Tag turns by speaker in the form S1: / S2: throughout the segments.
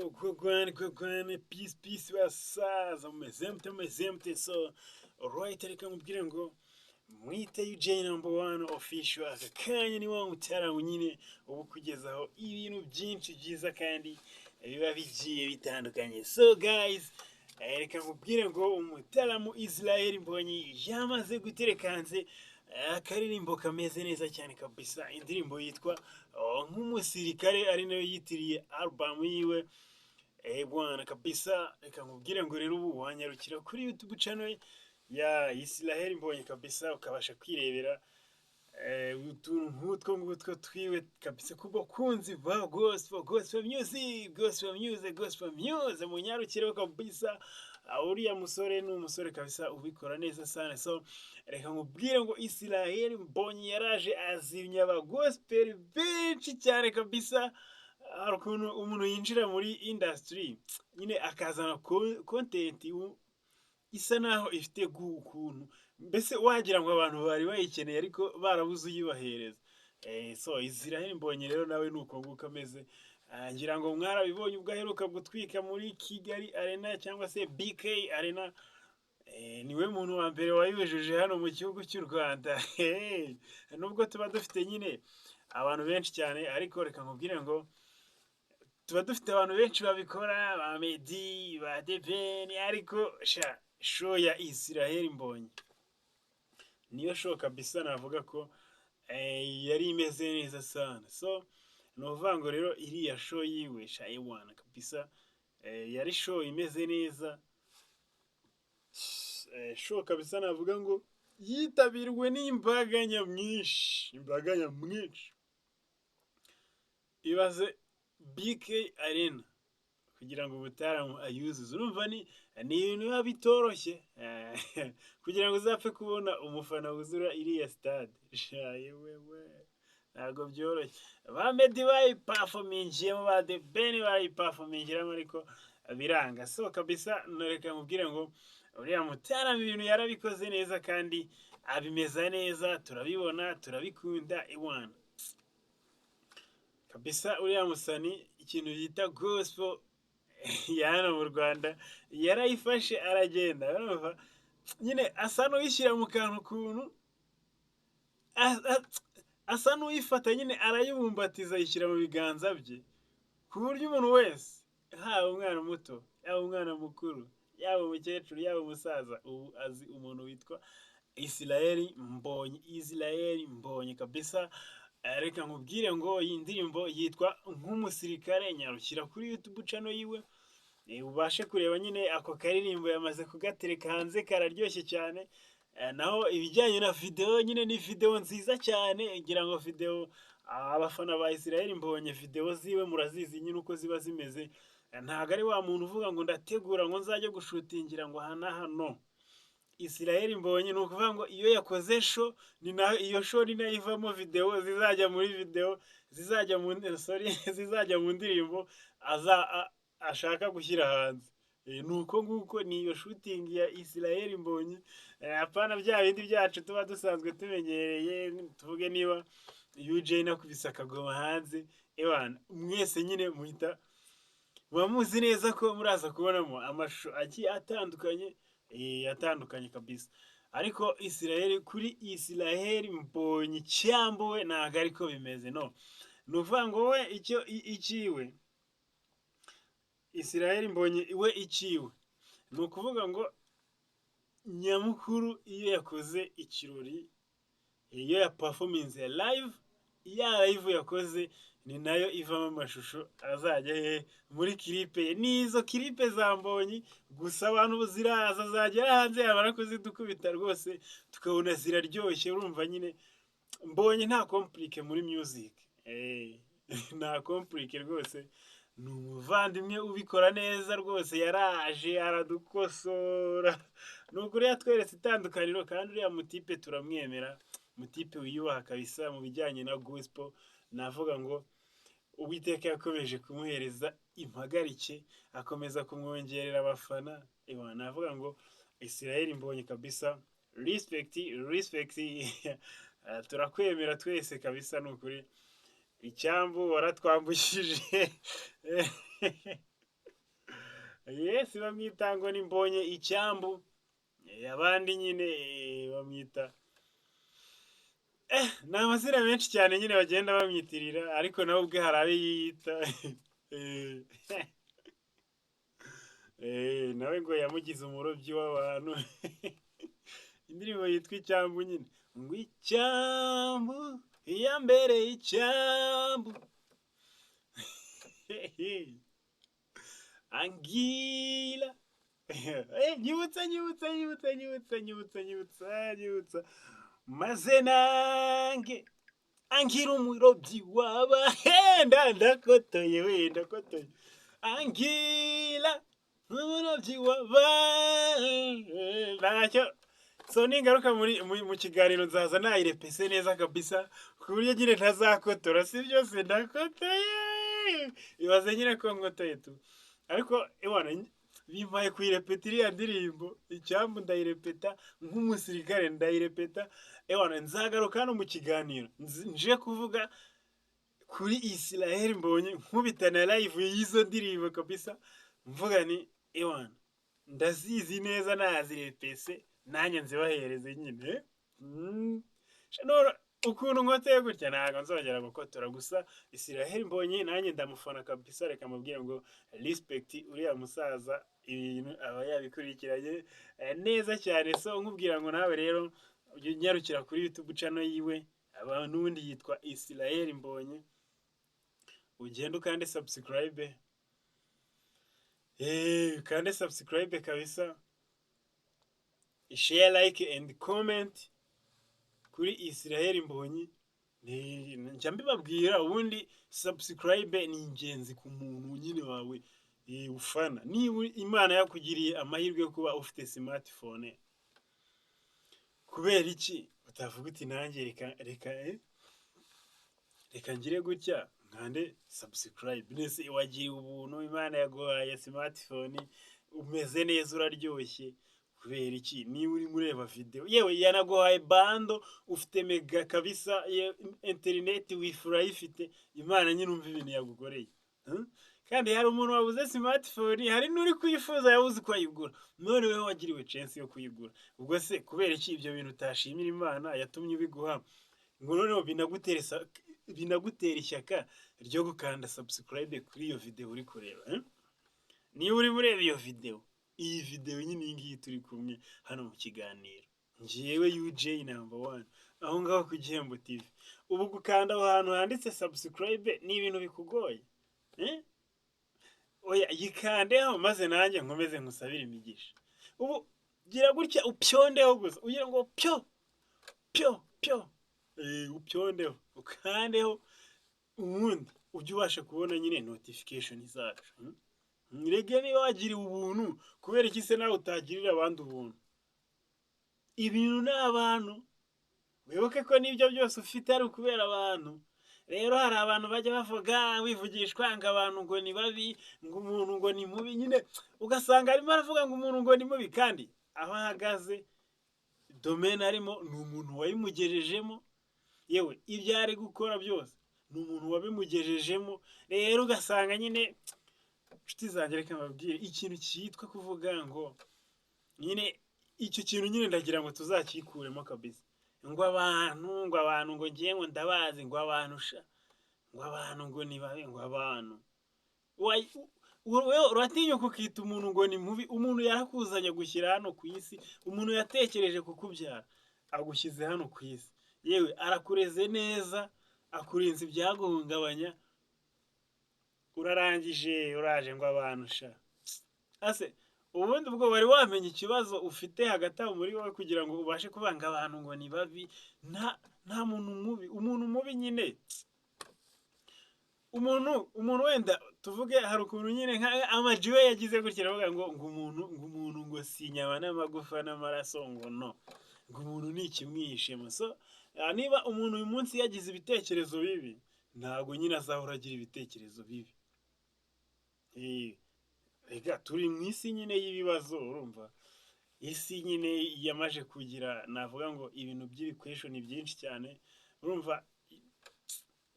S1: Wagwan, wagwan, peace, peace, basaza, mumeze mute, mumeze mute? So alright, reka mubwire ngo mwite UJ number one official. Aka kanya ni wa mutaramu nyine uba ukugezaho ibintu byinshi byiza kandi biba bigiye bitandukanye. So guys, reka nkubwire ngo umutaramu Israel Mbonyi yamaze gutereka hanze akaririmbo kameze neza cyane kabisa, indirimbo yitwa "Nk'umusirikare", ari nayo yitiriye album yiwe. Bwana, kabisa reka nkubwire ngo rero ubu wanyarukira kuri YouTube channel ya Israel Mbonyi kabisa, ukabasha kwirebera utuntu nk'utwo ngutwo twiwe kabisa. Ku bakunzi ba gospel, gospel music, gospel music, gospel music, munyarukireho kabisa. Uriya musore ni umusore kabisa ubikora neza sana. So reka nkubwire ngo Israel Mbonyi yaraje azimya aba gospel benshi cyane kabisa. Hari ukuntu umuntu yinjira muri industry nyine akazana content isa naho ifite ukuntu mbese wagira ngo abantu bari bayikeneye ariko barabuze uyibahereza. So Israel Mbonyi rero nawe ni uko nguko ameze. Ngira ngo mwarabibonye ubwo aheruka gutwika muri Kigali Arena cyangwa se BK Arena. Niwe muntu wa mbere wayujuje hano mu gihugu cy'u Rwanda. Hey, nubwo tuba dufite nyine abantu benshi cyane, ariko reka nkubwire ngo tuba dufite abantu benshi babikora, ba Meddy, ba The Ben, ariko sha show ya Israel Mbonyi niyo show kabisa navuga ko yari imeze neza sana. So ni ukuvuga ngo rero iriya show yiwe sha ewana kabisa, yari show imeze neza. Show kabisa navuga ngo yitabirwe n'imbaga nyamwinshi, imbaga nyamwinshi. Ibaze BK Arena kugira ngo umutaramu ayuzuze, urumva ni ibintu biba bitoroshye kugira ngo uzapfe kubona umufana wuzura iriya stade. Yewewe, ntabwo byoroshye. Ba Meddy bayiperformingiyemo, ba The Ben bayiperformingiramo, ariko biranga. So kabisa reka nkubwire ngo uriya mutaramu ibintu yarabikoze neza kandi abimeza neza, turabibona, turabikunda. Iwana kabisa, uriya musani ikintu bita gospel ya hano mu Rwanda yarayifashe aragenda, urumva nyine asa n'uyishyira mu kantu ukuntu, asa n'uyifata nyine arayibumbatiza, ayishyira mu biganza bye, ku buryo umuntu wese, haba umwana muto, yaba umwana mukuru, yaba umukecuru, yaba umusaza, ubu azi umuntu witwa Israel Mbonyi. Israel Mbonyi kabisa. Reka nkubwire ngo iyi ndirimbo yitwa "Nk'umusirikare". Nyarukira kuri YouTube channel yiwe, ubashe kureba nyine ako karirimbo, yamaze kugatereka hanze, kararyoshye cyane. Naho ibijyanye na video nyine, ni video nziza cyane. Ngira ngo video, abafana ba Israel Mbonyi, video ziwe murazizi nyine uko ziba zimeze. Ntabwo ari wa muntu uvuga ngo ndategura ngo nzajye gushootingira ngo aha na hano. Israel Mbonyi ni ukuvuga ngo iyo yakoze show, ni nayo iyo show ni nayo ivamo video zizajya muri video zizajya mu, sorry, zizajya mu ndirimbo aza ashaka gushyira hanze. Ni uko nguko, ni iyo shooting ya Israel Mbonyi. Apana bya bindi byacu tuba dusanzwe tumenyereye. Tuvuge niba UJ nakubise akagoma hanze, ewana mwese nyine muhita muba muzi neza ko muraza kubonamo amashusho agiye atandukanye, atandukanye kabisa. Ariko Israel, kuri Israel Mbonyi cyambo we ntabwo ariko bimeze. No ni ukuvuga ngo we icyo ikiwe, Israel Mbonyi we ikiwe ni ukuvuga ngo nyamukuru iyo yakoze ikirori, iyo yaperforminze live, ya live yakoze ni nayo ivamo amashusho azajya he muri clip ye. Ni izo clip za Mbonyi gusa abantu ziraza zagera hanze yamara kuzidukubita rwose tukabona ziraryoshye. Urumva nyine Mbonyi nta compliqué muri music, nta compliqué rwose. Ni umuvandimwe ubikora neza rwose, yaraje aradukosora, ni ukuri yatweretse itandukaniro. Kandi uriya mutipe turamwemera, mutipe wiyubaha kabisa mu bijyanye na gospel. Navuga ngo Uwiteka yakomeje kumuhereza impagarike, akomeza kumwongerera abafana. Ewa, navuga ngo Israel Mbonyi kabisa, respect, respect, turakwemera twese kabisa. Ni ukuri icyambu waratwambukije. Yes, bamwita ngo ni Mbonye Icyambu. Abandi nyine bamwita ni amazina menshi cyane nyine bagenda bamwitirira, ariko nawe ubwe hari ayo yiyita. Nawe ngo yamugize umurobyi w'abantu. Indirimbo yitwa Icyambu nyine, ngo icyambu iyambereye icyambu, angila. Nyibutsa, nyibutsa, nyibutsa, nyibutsa, nyibutsa, nyibutsa, nyibutsa, maze nange angira umurobyi w'abahenda. Ndakotoye we, ndakotoye. Angira umurobyi w'aba ntacyo. So ningaruka muri mu kiganiro nzaza nayirepese neza kabisa, ku buryo nyine ntazakotora. Si byose, ndakotoye. Ibaze nyine ko nkotoye tu, ariko ewana bimpaye kuyirepeta iriya ndirimbo Icyambu. Ndayirepeta nk'umusirikare, ndayirepeta. Ewana nzagaruka hano mu kiganiro nje kuvuga kuri Israel Mbonye, nkubita na live y'izo ndirimbo kabisa, mvuga ni ewana ndazizi neza, nazirepese, nanjye nzibahereze nyine. Ukuntu nkoteye gutya ntabwo nzongera gukotora. Gusa Israel Mbonye nanjye ndamufana kabisa. Reka mubwire ngo respect, uriya musaza ibintu aba yabikurikiranye neza cyane. So nkubwira ngo nawe rero ujye unyarukira kuri YouTube channel yiwe, aba n'ubundi yitwa Israel Mbonye, ugende ukande subscribe, ukande subscribe kabisa, share, like and comment kuri Israel Mbonyi. Njya mbibabwira ubundi, subscribe ni ingenzi ku muntu nyine wawe ufana. Niba Imana yakugiriye amahirwe yo kuba ufite smartphone, kubera iki utavuga uti nanjye reka ngire gutya nkande subscribe? Nese wagiriwe ubuntu, Imana yaguhaye smartphone, umeze neza, uraryoshye, kubera iki niba urimo ureba video, yewe yanaguhaye bundle, ufite mega kabisa, interineti wifi urayifite, Imana nyine umva ibintu yagukoreye? Kandi hari umuntu wabuze smartphone, hari n'uri kuyifuza yabuze uko ayigura, none wowe wagiriwe chance yo kuyigura. Ubwo se kubera iki ibyo bintu utashimira Imana yatumye ubiguha, ngo noneho binagutera ishyaka ryo gukanda subscribe kuri iyo video uri kureba, eh? Niba urimo ureba iyo video, iyi video nyine iyi ngiyi turi kumwe hano mu kiganiro, njyewe UJ number one, aho ngaho ku Gihembo TV, ubu gukanda aho hantu handitse subscribe ni ibintu bikugoye, eh? Oya, yikandeho maze nanjye nkomeze nkusabire imigisha. Ubu gira gutya upyondeho gusa, ugira ngo pyo pyo pyo, upyondeho, ukandeho, ubundi ujye ubasha kubona nyine notification zacu. Rege niba wagiriwe ubuntu, kubera iki se nawe utagirira abandi ubuntu? Ibintu ni abantu. Wibuke ko n'ibyo byose ufite ari ukubera abantu. Rero hari abantu bajya bavuga wivugishwa ngo abantu ngo ni babi, ngo umuntu ngo ni mubi nyine, ugasanga arimo aravuga ngo umuntu ngo ni mubi, kandi aho ahagaze, domaine arimo, ni umuntu wayimugejejemo. Yewe ibyo ari gukora byose ni umuntu wabimugejejemo. Rero ugasanga nyine, inshuti zanjye, reka mbabwire ikintu cyitwa kuvuga ngo nyine icyo kintu nyine ndagira ngo tuzakikuremo kabisa, ngo abantu, ngo abantu, ngo ngiye ngo ndabazi, ngo abantu sha, ngo abantu ngo ni babi, ngo abantu. Wowe uratinyuka ukita umuntu ngo ni mubi? Umuntu yarakuzanye gushyira hano ku isi, umuntu yatekereje kukubyara agushyize hano ku isi, yewe arakureze neza, akurinze ibyaguhungabanya, urarangije uraje ngo abantu sha. Ase ubundi ubwo wari wamenya ikibazo ufite hagati aho muri wowe kugira ngo ubashe kubanga abantu ngo ni babi? Nta muntu mubi. Umuntu mubi nyine, umuntu wenda tuvuge hari ukuntu nyine nka Ama G we yagize gutya aravuga ngo umuntu ngo si inyama n'amagufa n'amaraso, ngo no ngo umuntu ni ikimwihishemo. So niba umuntu uyu munsi yagize ibitekerezo bibi, ntabwo nyine azahora agira ibitekerezo bibi. Rega turi mu isi nyine y'ibibazo. Urumva isi nyine yamaje kugira, navuga ngo ibintu by'ibikoresho ni byinshi cyane. Urumva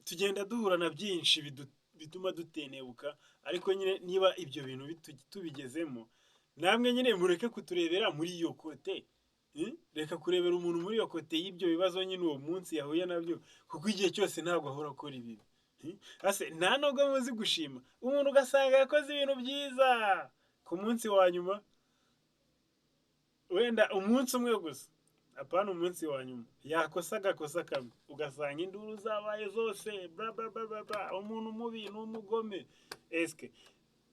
S1: tugenda duhura na byinshi. bituma dutenebuka. Ariko nyine niba ibyo bintu tubigezemo, namwe nyine mureke kuturebera muri iyo côté. Reka kurebera umuntu muri iyo côté y'ibyo bibazo nyine uwo munsi yahuye nabyo, kuko igihe cyose ntabwo ahora akora ibibi. Ase nta nubwo muzi gushima umuntu? Ugasanga yakoze ibintu byiza ku munsi wa nyuma, wenda umunsi umwe gusa, apana umunsi wa nyuma, yakosa agakosa kamwe, ugasanga induru zabaye zose, bla bla bla bla bla, umuntu mubi ni umugome. Eske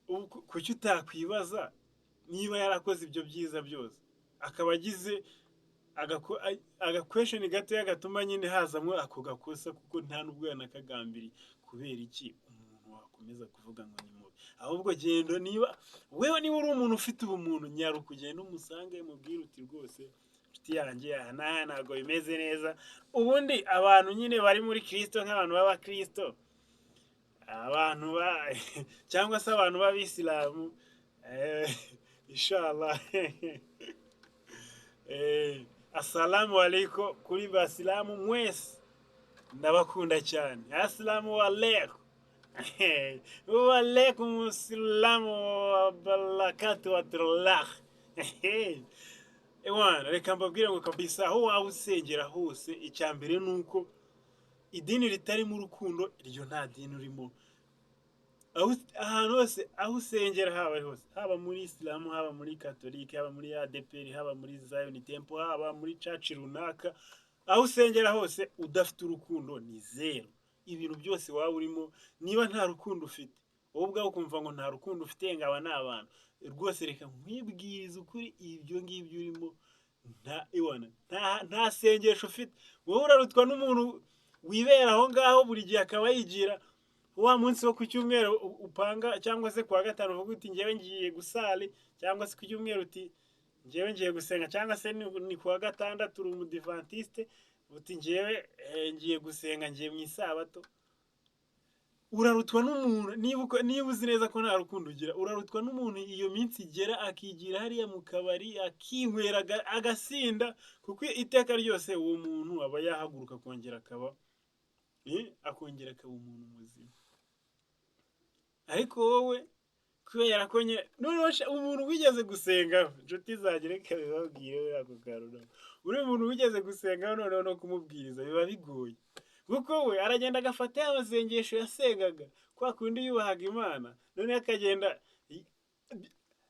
S1: ubu kuki utakwibaza niba yarakoze ibyo byiza byose, akaba agize agaquestion gatoya gatuma nyine hazamo ako gakosa, kuko nta n'ubwo yanakagambiriye? Kubera iki umuntu wakomeza kuvuga ngo ni mubi? Ahubwo genda, niba wewe, niba uri umuntu ufite ubumuntu, nyaruka ugende umusange, mubwire uti: "Rwose inshuti yanjye, aha n'aha ntabwo bimeze neza." Ubundi abantu nyine bari muri Kirisito, nk'abantu b'abakirisito, abantu ba cyangwa se abantu b'abisilamu, inshallah, assalamu alaikum kuri basilamu mwese, ndabakunda cyane. Assalamu alaikum wa alaikum salamu wa barakatu wa tullah. Ewana, reka mbabwire ngo kabisa, aho waba usengera hose, icya mbere ni uko idini ritarimo urukundo, iryo nta dini urimo. Ahantu hose aho usengera, haba ari hose, haba muri Isilamu, haba muri Katolike, haba muri ADEPR, haba muri Zion Temple, haba muri church runaka, aho usengera hose udafite urukundo ni zero. Ibintu byose waba urimo, niba nta rukundo ufite, wowe ubwawe ukumva ngo nta rukundo ufite, ngo aba ni abantu, rwose reka nkwibwirize ukuri, ibyo ngibyo urimo nta iwana, nta sengesho ufite. Wowe urarutwa n'umuntu wibera aho ngaho buri gihe, akaba yigira wa munsi wo ku cyumweru upanga, cyangwa se kuwa gatanu uvuga uti: "Ngewe ngiye gusali," cyangwa se ku cyumweru uti: "Ngewe ngiye gusenga," cyangwa se ni kuwa gatandatu, uri umudivantiste, uti: "Ngewe ngiye gusenga, ngiye mu isabato." Urarutwa n'umuntu niba uzi neza ko nta rukundo ugira, urarutwa n'umuntu iyo minsi igera akigira hariya mu kabari, akinywera, agasinda, kuko iteka ryose uwo muntu aba yahaguruka akongera akaba akongera akaba umuntu muzima. Ariko wowe kubera ko nye noneho umuntu wigeze gusenga, inshuti zanjye, reka bibabwire we, ako kantu nako. Uriya muntu wigeze gusenga, noneho no kumubwiriza biba bigoye, kuko we aragenda agafata ya masengesho yasengaga kwa kundi yubahaga Imana, noneho akagenda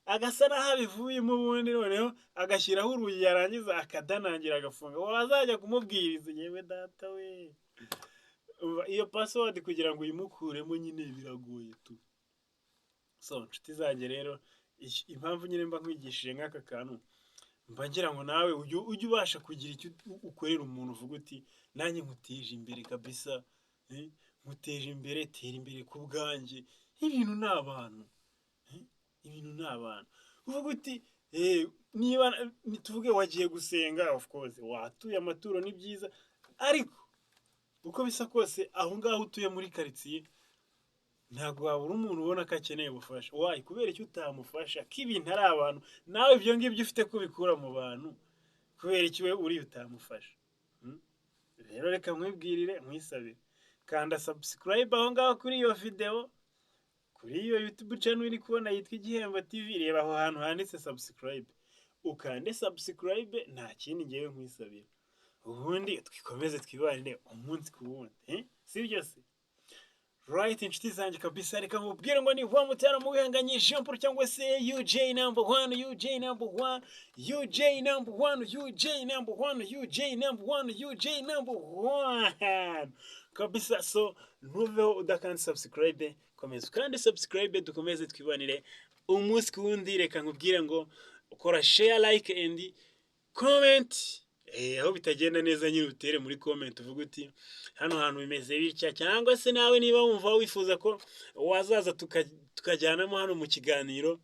S1: agasa n'aho abivuyemo, ubundi noneho agashyiraho urugi, yarangiza akadanangira, agafunga. Wazajya kumubwiriza, yewe data we! Umva, iyo password kugira ngo uyimukuremo nyine biragoye tu. So inshuti zanjye rero, impamvu nyine mba nkwigishije nk'aka kantu, mba ngira ngo nawe ujye ubasha kugira icyo ukorera umuntu, uvuga uti: "Nanjye nkuteje imbere kabisa, nkuteje imbere, tera imbere ku bwanjye." Ibintu ni abantu, ibintu ni abantu. Uvuga uti niba tuvuge wagiye gusenga, of course watuye amaturo, ni byiza, ariko uko bisa kose aho ngaho utuye muri karitsiye ntabwo wabura umuntu ubona ko akeneye ubufasha. Why? Kubera icyo utamufasha, ko ibintu ari abantu? Nawe ibyo ngibyo ufite ko ubikura mu bantu, kubera iki we uri utamufasha? Rero reka nkwibwirire, nkwisabire, kanda subscribe aho ngaho kuri iyo video, kuri iyo YouTube channel uri kubona yitwa Igihembo TV. Reba aho hantu handitse subscribe, ukande subscribe. Nta kindi ngewe nkwisabira, ubundi twikomeze twibanire umunsi ku wundi, eh? Si byo se? Right, inshuti zanjye kabisa, reka mubwire ngo ni wa mutara wihanganye Jean Paul, cyangwa se UJ number one, UJ number one, UJ number one, UJ number one, UJ number one, UJ number one kabisa. So ntuveho udakanda subscribe, komeza ukande subscribe, dukomeze twibanire umunsi ku wundi. Reka nkubwire ngo ukora share, like and comment. Aho bitagenda neza nyine utere muri comment, uvuge uti: "Hano hantu bimeze bitya," cyangwa se nawe niba wumva wifuza ko wazaza tukajyanamo hano mu kiganiro,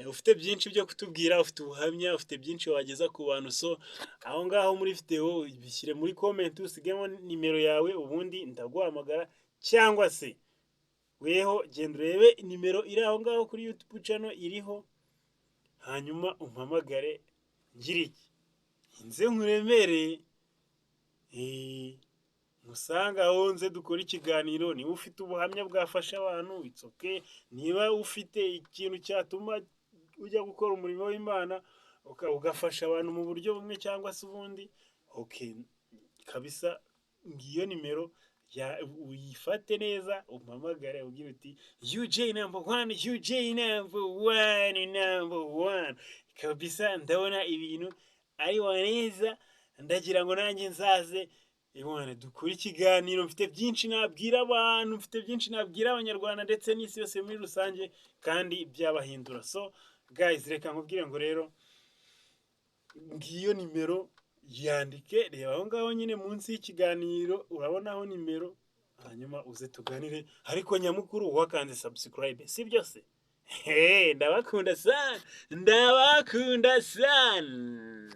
S1: ufite byinshi byo kutubwira, ufite ubuhamya, ufite byinshi wageza ku bantu, so aho ngaho muri video bishyire muri comment, usigemo nimero yawe, ubundi ndaguhamagara, cyangwa se weho genda urebe nimero iri aho ngaho kuri YouTube channel iriho, hanyuma umpamagare, ngira iki, nze nkuremereye. Musanga aho nze dukora ikiganiro. Niba ufite ubuhamya bwafasha abantu, it's okay. Niba ufite ikintu cyatuma ujya gukora umurimo w'Imana, ugafasha abantu mu buryo bumwe cyangwa se ubundi, okay, kabisa ngiyo nimero ya, uyifate neza, umpamagare ubwire uti: "UJ number one, UJ number one, number one." Kabisa ndabona ibintu ari neza. Ndagira ngo nanjye nzaze Imana dukore ikiganiro. Mfite byinshi nabwira abantu, mfite byinshi nabwira Abanyarwanda ndetse n'isi yose muri rusange, kandi byabahindura. So guys, reka nkubwire ngo rero ngiyo nimero, yandike, reba aho ngaho nyine munsi y'ikiganiro urabonaho nimero, hanyuma uze tuganire. Ariko nyamukuru wakanze subscribe, si byo se? Hey, ndabakunda sana, ndabakunda sana.